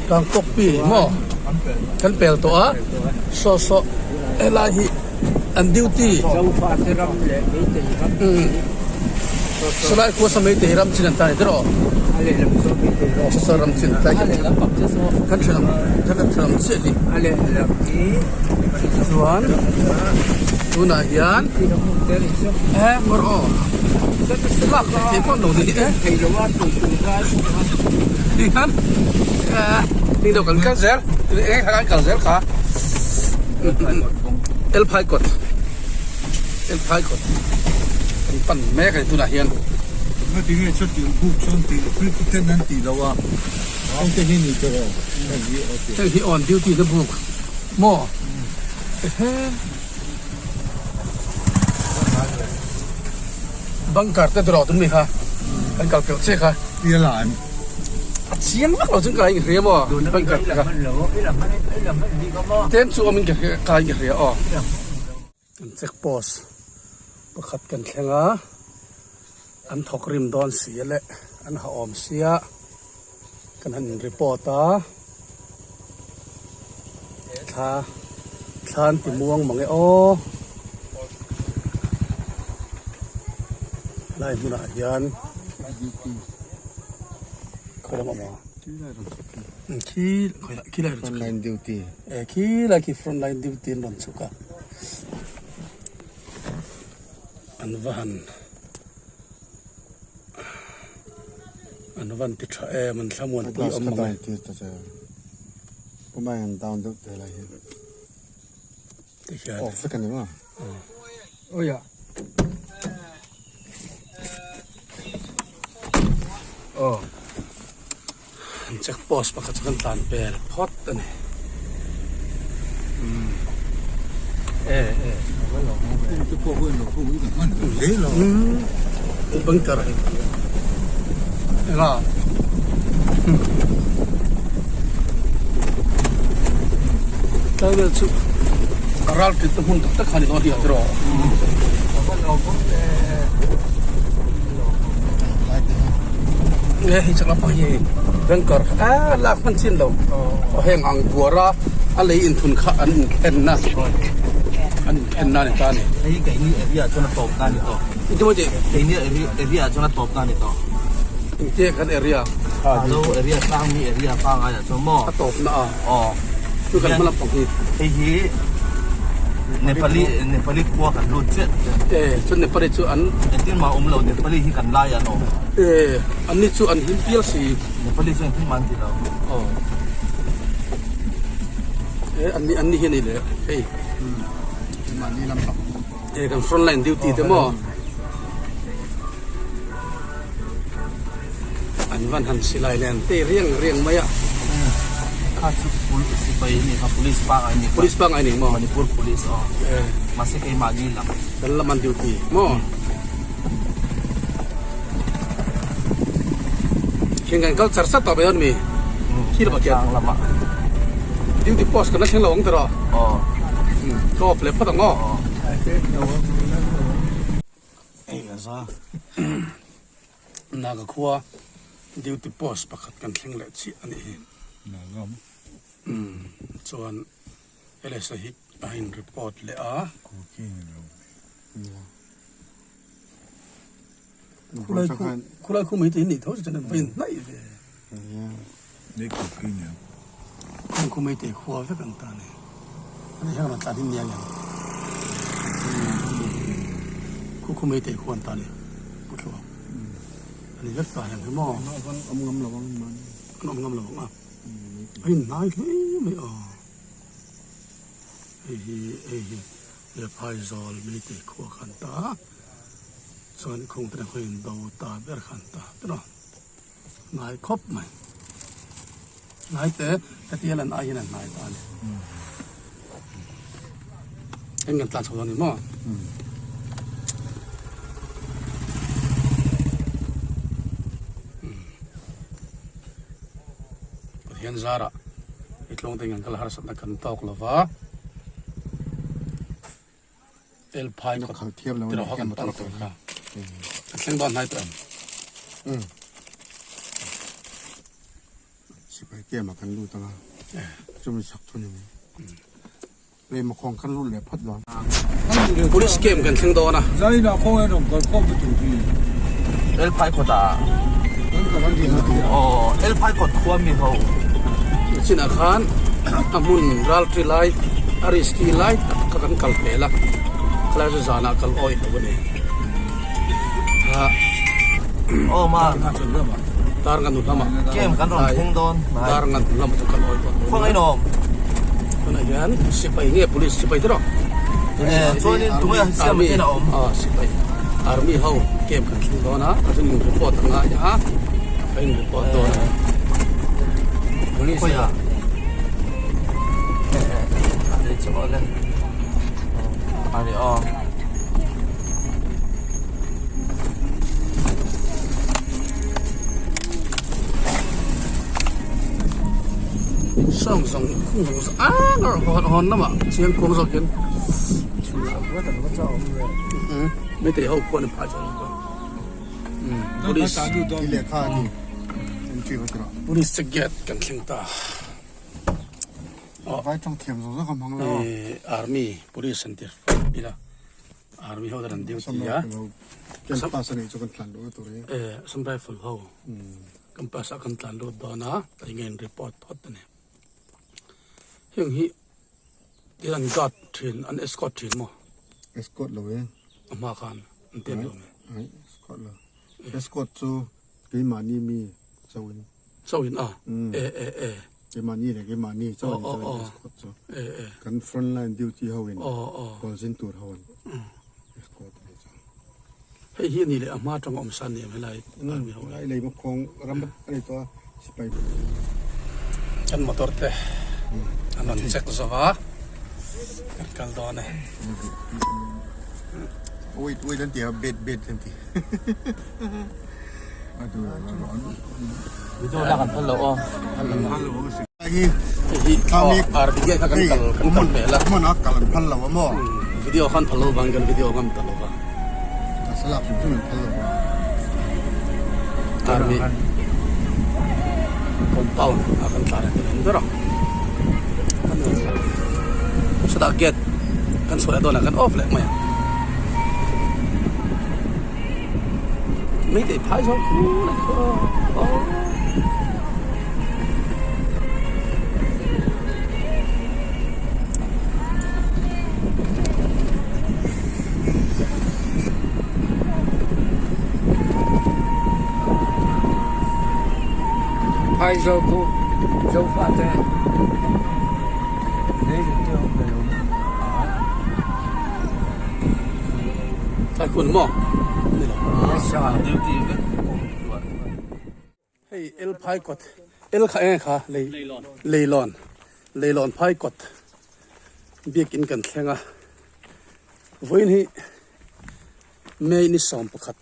Kangpawkpi maw kan pel tawh a saw saw helai hi an duty sawlai khua saw meitei ram chin an ta a ni tiraw saw saw ram chin tlai kan kan thenawm kan thenawm chiah hi chuan tunah hian e ngawr aw lak theih pawh an lo ni e. Tihian heng deuh kan kal zel eng kha kan kal zel kha el phai kawt el phai kawt kan pan mek a ni tunah hian. Ngatinge chutiang buk chuan tih ten an tih loh a heng te hi ni tawh lo heng hi okay. Heng hi on duty te buk maw ehe bunker te dawr tun mi kha kan kal pelh chiah kha. Piala an. A chiang vak lo chuan ka in hria maw bunker te kha. Tlem chu awm in ka hria ka in ka hria aw. Kan check post pakhat kan thleng a an thawk rim dawn si a leh an ha awm sia kan han in report a thla thla an ti muang mang e aw helai hmunah hian khawi lam awm a khi khi lai front line duty e khi lai khi front line duty an rawn chhuk a an va han an va han ti tha em an thlamuan pui awm mang e. Tikhian off vek a ni maw awia aw an check post pakhat chu kan tlan pel phawt a ni umm e e umm bunker enga tlai vel chu a ral tit te hmun tak tak kha ni dawn hi a tiraw. Nge hei chak lampang hi hei banker kha a lak hman chin lo aw heng ang buara a lei inthun kha an inthlen na an inthlen na a ni ta a ni. Hei keini area chuan a tawp na a ni tawh. Engtin maw tih? Keini area chuan a tawp na a ni tawh. Engtia kan area? Zo area tlangmi area pangai ah chuan maw? A tawp na a. Aw. Chu kan hma lampang hi. Hei hi Nepali Nepali khua kan lut chiah E chuan Nepali chu an Engtin mah awm lo Nepali hi kan lai an awm. E an ni chu an him pial si. Nepali chu engtin mah an ti lo. Aw. E an ni an ni hi a ni leh hei. Mahni lampang. E kan front line duty te maw. An van han silai nen te riang riang mai a. Kha chu sipai a ni kha police pangai a ni kha. Police pangai a ni maw? Manipur police aw. Mahse keimahni lam. Kan lam an duty maw? Khian kan kal char char tawh mai dawn mi? Khi lamah khian. Tlang lamah. Duty post kan la thleng lo ang tiraw? Aw. Ka off leh phawt ang aw. Naga khua duty post pakhat kan thleng leh chiah a nih hi. Chuan LSA hi a in report leh a. Khulai khu khulai khu mai te hi nih tho chuan an va in hnaih ve. Khung khu mai te khua vek ang ta ni. Ani hian rawn tlan hi nia ngem. Khu khu mai te khua an ta ni. Pu Thluang. Ani vek ta hian hi maw. An awm ngam lo ang. An awm ngam lo ang a. A in hnai hle mai aw. Hei hi hei hi Lephaizawlh mai te khua kha an ta a. Chuan khung te pawh in do ta ber kha an ta ber a hnai khawp mai hnai te heti hian an ai hian an hnai ta a ni eng kan tlan chho dawn a ni maw. Pathian zarah i tlawng te hian kan kal harsatna kan tawk lova. El phai khat khal thiam lo tiraw kan pan tur kha a thleng dawn hnai tawh em? Sipai camp ah kan lut anga chumi chak thu ni mai. Lei makhawng kan lut leh phawt dawn. Police camp kan thleng dawn a. Zaina khawnge rawn kal khawm te tur hi. El phai kawt ah. Aw El phai kawt khua mi ho. Chinah khan a hmun ralṭi lai a risky lai tak kha kan kal hmel a, khalai chu zanah kal awih lo a ni. Aw ma. Dar ngan lamah. Camp kan rawn thleng dawn. Dar ngan lamah chu kal awih tawh lo. Khawngaih nawm. Tunah hian sipai nge police sipai te rawh. Chuanin tunge siam ten a awm. Aw sipai army ho camp kan thleng dawn a ka chuan in report a ngai a ka in report dawn a police khawiah a ni chu awle a ni aw. Sawng zawng khung zawng zawng a hawn hawn lamah chiang kuang zawk hian Meitei ho khuan an phah chuan police police che gate kan thleng ta army police an tir ila army ho ten an duty a Assam rifle ho campus ah kan tlan lut dawn a enge in report phawt a ni heng hi tin an guard thin an escort thin maw escort lo e a hma khan an tet lo mai ai escort lo escort chu keimahni mi chauhin chauhin a e e e keimahni leh keimahni chauhin chauhin escort chu kan front line duty ho in kawlzin tur ho in escort a ni chu hei hi a ni leh a hma atanga awm san ni em helai army ho lai lei bawk khawng ram a ni tawh a sipai kan motor te an rawn check zo va kan kal dawn e wait wait an ti a bet bet an ti video lak an phal lo aw hi hei hi army gate kha kan kal kan kal hmel a hmun a kal an phal lo a maw video khan phal lo vang kan video ngam ta lo va a salak hrim hrim an phal lo va army compound a kan tlar a kan ber a chutah gate kan chhuah leh dawnah kan off leh mai a Meitei phai zawng khu leh khu aw Phai zo khu Zofa te lei te awm ve lo Thlai hun maw? Ni lo. Hei el phai kawt el kha enge kha lei leilawn leilawn phai kawt biakin kan thleng a vawiin hi May ni 11 2024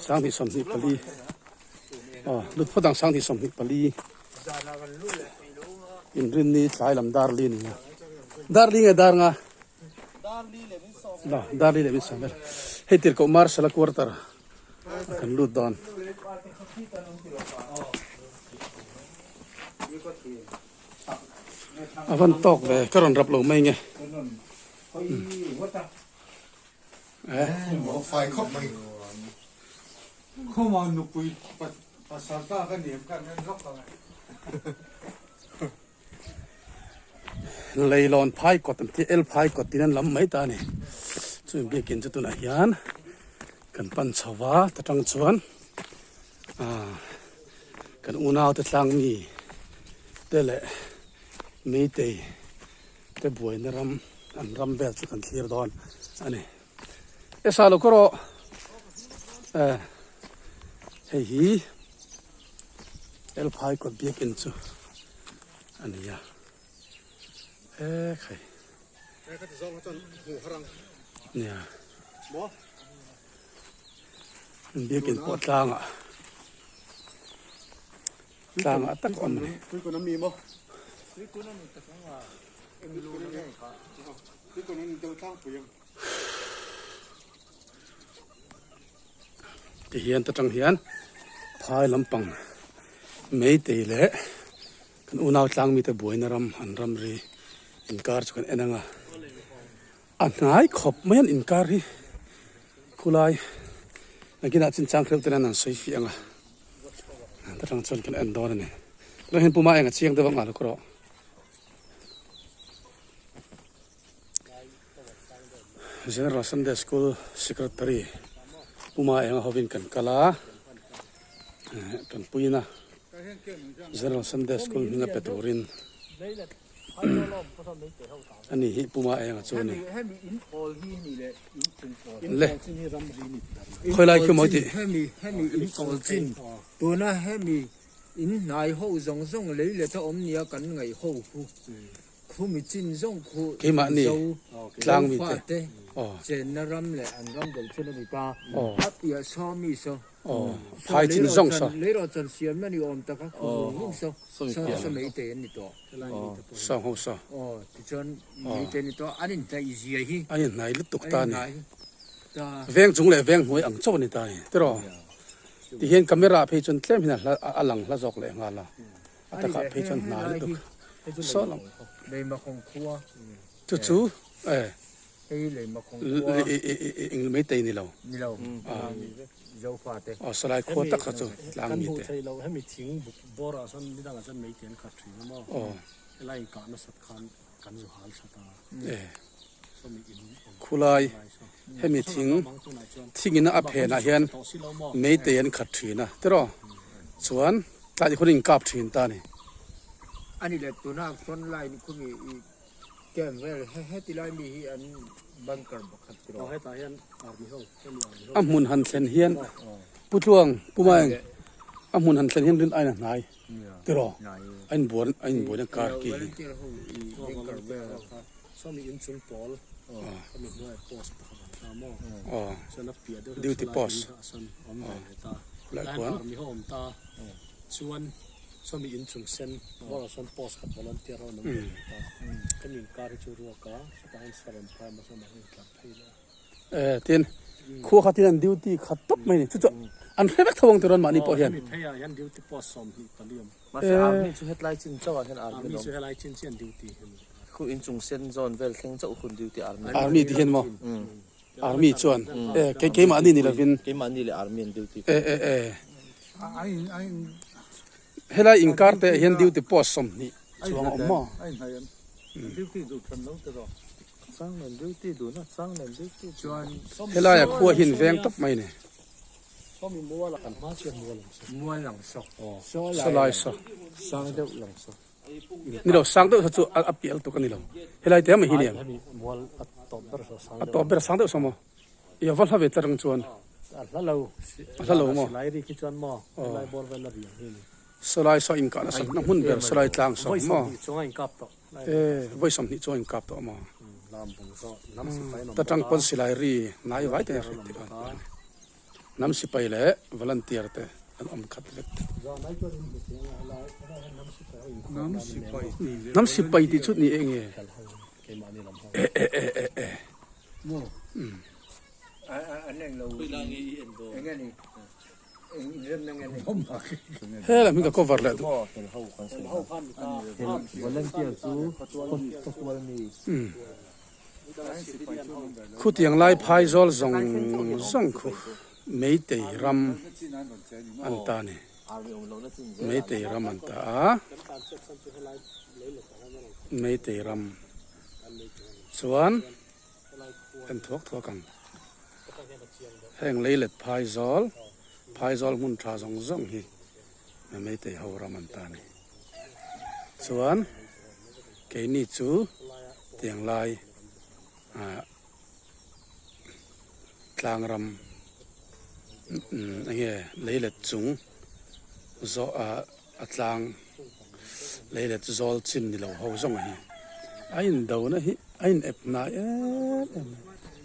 2024 aw lut phawt ang 2024. Inrinni tlai lam dar li ni a dar li nge dar nga la dar li leh min sawm vel hei tir koh marshal a quarter a kan lut dawn a van tawk ve ka rawn rap lo mai nge Khawma nupui pasal ta ka niam kan en lawk ang e. Leilawn phai kawt an tih el phai kawt tin an lam mai ta a ni. Chu biakin chu tunah hian kan pan chho va ta tang chuan ah kan unau te tlang mi te leh meitei te buaina ram an ram vel chu kan thlir dawn a ni. E sa lo kawr aw eh hei hi elphai kawt biakin chu a ni a e khai nia biakin pawh tlangah tlangah tak a awm a ni. Tihian ta tang hian phai lampang meitei leh kan unau tlang mite buaina ram an ramri inkar chu kan en ang a, a hnai khawp mai an inkar hi khulai nakinah chinchang hreuh ten an sawi fiah ang a, ta tang chuan kan en dawn a ni. Tunah hian puma eng a chiang deuh ang a lo kawr aw. General Sunday School Secretary Puma Enga hovin kan kal a, kan puiin a General Sunday School hminga pe turin ani hi Puma Enga chu a ni. Le khawilai khi mawi tih. Tuna hemi in hnai ho zawng zawng lei let a awm nia kan ngaih ho khu. Khumi chin zawng khu Keimahni Mizo tlang mite Zofate aw. chenna ram leh an ram deuh chin a ni ta. Aw. A piah saw mi saw. Aw. Saw Phai chin leirawh zawng chan saw. leirawh chan siamna ni awm taka khu vung vung saw. Saw saw meitei an ni tawh. Saw ho saw. Aw tichuan meitei an ni tawh an inhnaih zia hi. An inhnaih lutuk ta An ni. inhnaih ta. Veng chung leh veng hnuai ang chauh a ni ta ni tiraw. Tihian camera ah phei chuan tlem hian a hla a lang hla zawk leh nghal a. A takah phei chuan hna lutuk saw lam. Chu chu e eng meitei ni lo. Aw salai khua tak kha chu tlang mi te. Aw e khulai hemi thing thingin a phenah hian meitei an khat thin a tiraw chuan tlai hun in kap thin ta a ni. Ani leh tuna front line khumi i camp vel heti lai mi hi an bunker pakhat tiraw. A hmun han thlen hian Pu Tluang Pu Maeng a hmun han thlen hian rin aina hnai tiraw a inbuan a inbuaina kar ki hi. Aw duty post khulai khuan Eh tin khua kha tin an duty khat tawp mai ni chu chu an hre vek tho ang tirawn mahni pawh hian. Mahse army chu hetlai chin chauh ah hian army an awm. Khu inchung sen zawn vel thleng chauh hun duty army. Army ti hian maw? Army chuan eh kei keimahni ni lovin. Keimahni leh army an duty. Eh eh eh. Helai inkar te ah hian duty post 20 chuang a awm maw? Helaia khua hi an veng tawp mai ni. Sawlai saw. Ni lo sang deuh saw chu a pial tuk a ni lo. Helai te mai hi ni ang. A tawp ber sang deuh saw maw? I a va hla ve tlat ang chuan. A hla lo maw? Sawlai saw inkah nasatna hmun ber sawlai tlang saw maw? E, vawi 20 chuan inkap tawh maw? Ta tang pawn silai ri hnai vai te hriat theih a ni. Hnam sipai leh volunteer te an awm khat vek. Hnam sipai tih chu ni eng nge? E e e e e. He lam hi ka cover leh duh. Khutiang lai phai zawl zawng zawng khu Meitei ram an ta a ni. Meitei ram an ta a. Meitei ram chuan en thuak thuak ang. Heng leilet phaizawl, phaizawl hmun tha zawng zawng hi Meitei ho ram an ta a ni. Chuan keini chu tiang lai ah tlang ram eng nge leilet chung zawh ah a tlang leilet zawl chin ni lo ho zawng hi a indona hi a inep hnai em em mai.